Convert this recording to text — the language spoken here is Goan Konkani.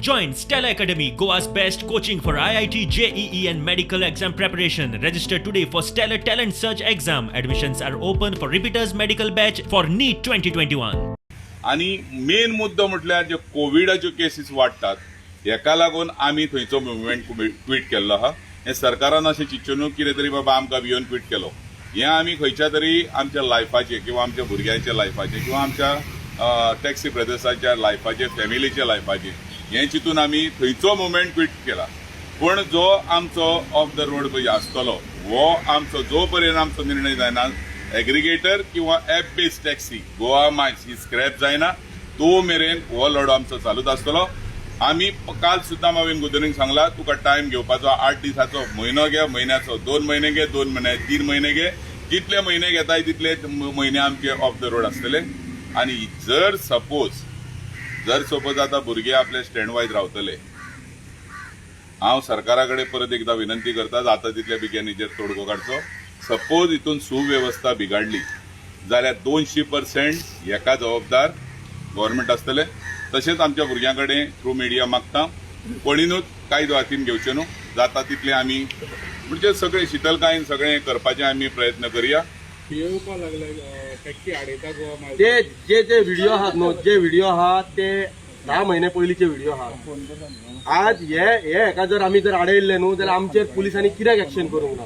Join Stellar Academy, Goa's best coaching for IIT, JEE, and medical exam preparation. Register today for Stellar Talent Search exam. Admissions are open for repeaters medical batch for NEET 2021. आनी मेन मुद्दो म्हटल्यार ज्यो कोविडाच्यो केसीस वाडटात, हेका लागून आमी थंयचो मुवमेंट क्वीट केल्लो आहा. हें सरकारान अशें चिंतचें न्हू कितें तरी बाबा आमकां भियोन क्वीट केलो. हें आमी खंयच्या तरी आमच्या लायफाचेर किंवा आमच्या भुरग्यांच्या लायफाचेर किंवा आमच्या टॅक्सी ब्रदर्साच्या लायफाचेर, फॅमिलीच्या लायफाचेर हें चिंतून आमी थंयचो मुवमेंट क्वीट केला. पूण जो आमचो ऑफ the road पळय आसतलो, हो आमचो जो पर्यंत आमचो निर्णय जायना, एग्रिगेटर किंवा app based taxi Goa Miles ही स्क्रॅप जायना, तो मेरेन हो लढो आमचो चालूच आसतलो. आमी काल सुद्दां मावीन गुदरींक सांगला, तुका टायम घेवपाचो 8 दिसाचो, म्हयनो घे, म्हयन्याचो 2 म्हयने घे, 2 म्हयने, 3 म्हयने घे, जितले म्हयने घेताय तितले म्हयने आमचे ऑफ the road आसतले. आनी जर सपोज आतां भुरगे आपले स्टँड वायज रावतले, हांव सरकारा कडेन परत एकदा विनंती करता, जाता तितल्या बेगीन हेजेर तोडगो काडचो. सपोज हितून सुवेवस्था बिगाडली जाल्यार 200% हेका जबाबदार गव्हर्मेंट आसतले. तशेंच आमच्या भुरग्यां कडेन थ्रू मिडिया मागता, कोणीनूच कायदो हातीन घेवचें न्हू. जाता तितलें आमी म्हणजे सगळें शितलकायेन सगळें करपाचें आमी प्रयत्न करया. येवपाक लागले, टॅक्सी आडयता गोवा मायल्स. ते जे जे व्हिडिओ आहात न्हू, जे व्हिडिओ आहात ते 10 म्हयने पयलींचे व्हिडिओ आहात. आज हे हे हेका जर आमी जर आडयल्ले न्हू जाल्यार आमचेर पुलिसांनी कित्याक एक्शन करूंक ना?